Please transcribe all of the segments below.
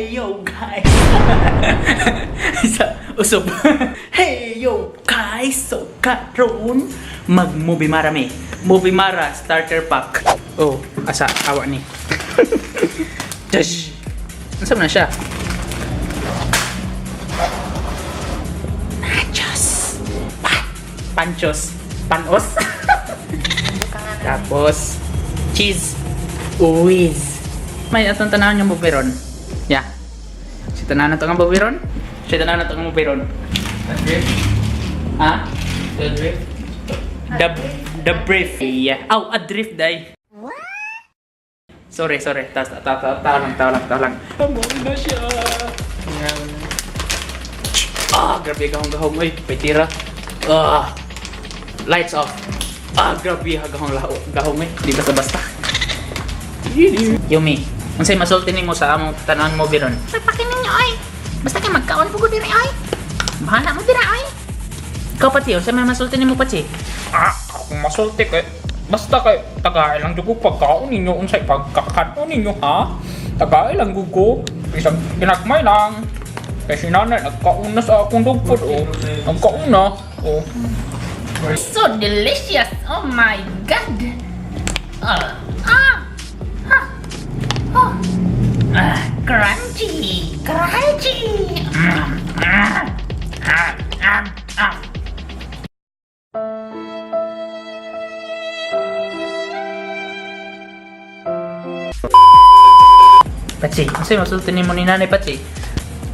Hey yo guys! Sa usop. Hey yo guys! So karon mag movie mara mi. Movie Mara starter pack. Oh, asa awa ni. Josh. Unsa man na siya? Nachos. Panchos. Panos. Tapos cheese. Whiz. May atong tanawan yung movie ron. Yeah. Si tanawan na to nga movie ron? Si tanawan na to nga movie ron. Drift? Ha? The drift? The brief. Yeah. Aw, a drift day. Sorry, sorry. Tas, ta, ta, ta, lang, ta lang, ta lang. Amo na siya. Ah, grabe gahong gahong. Uy, tira. Ah. Lights off. Ah, grabe gahong gahong eh. Di basta-basta. Yumi, unsay masulti nimo sa among tanan mo biron? Pagpakin ninyo ay. Basta kay magkaon po ko diri ay. Bahala mo dira ay. Ikaw pati, unsay may masulti nimo pati? Ah, akong masulti kay basta kay tagay lang jud ko pagkaon ninyo, unsay pagkakaon ninyo, ha? Tagay lang gud ko. Bisag ginagmay lang. Kay si nanay nagkaon na sa akong dugpod, oh. Nagkaon na. Oh. So delicious. Oh my God. Ah. Ah. Ah. Oh. Ah, crunchy. Crunchy. Ah. Ah. Ah. Ah. Pachi, unsay masulti nimo ni Nanay Pachi?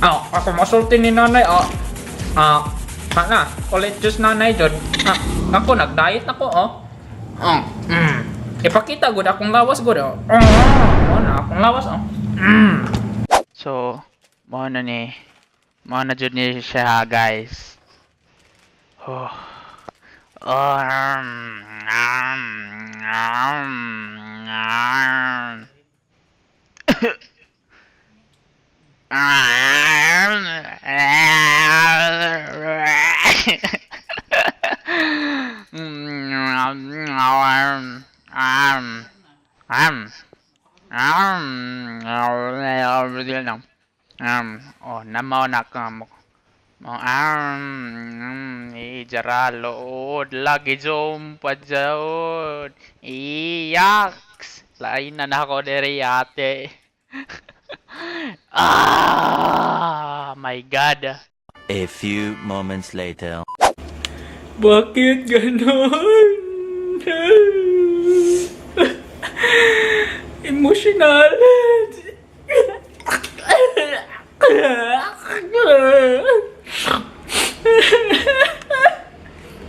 Ah, ako masulti ni nanay, ah. Ah, ana, ulit just nanay jud. Ah, ako nag-diet ako, oh. Ah. Ipakita gud akong lawas gud, oh. Ah, oh na akong lawas, oh. So, mao na ni. Mao na jud ni siya, guys. Oh. Oh, oh, namaw na ka mo. Oh, jara lood lagi zoom pa jaod. Iyaks. Lain na nako diri ate. Ah, my God. A few moments later. Bakit ganon? Emotional.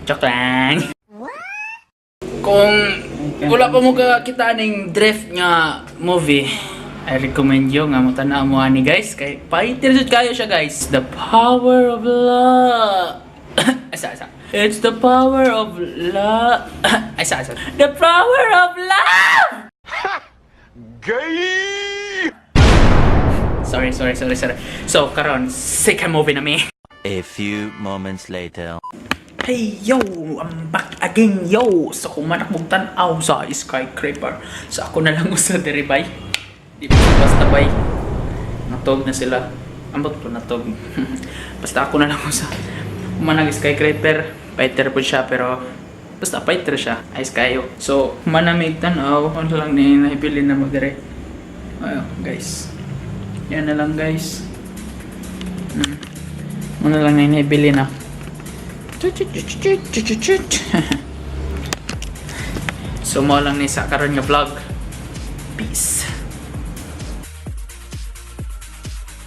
Joke lang. Kung wala pa mo kakita ning drift nga movie, I recommend you nga mo tan-aw mo ani guys kay fighter jud kayo siya, guys. The power of love. Asa asa. It's the power of love. Asa asa. The power of love. Gay! Sorry, sorry, sorry, sorry. So karon second movie na mi. A few moments later. Hey yo, I'm back again yo. So kung manak mong tan-aw sa skyscraper. So ako na lang usa diri bay. Di ba basta bay. Natog na sila. Ambot ko natog. Basta ako na lang usa. Humanag skyscraper, fighter po siya pero basta fighter siya. Ayos kayo. So humanamig tan-aw, ano lang ni nahibili na mo diri. Ayo guys. Yan na lang guys. Ano lang ni nahibili na. Chut, chut, chut, chut, chut, chut, chut. So mo lang ni sa karon nga vlog. Peace.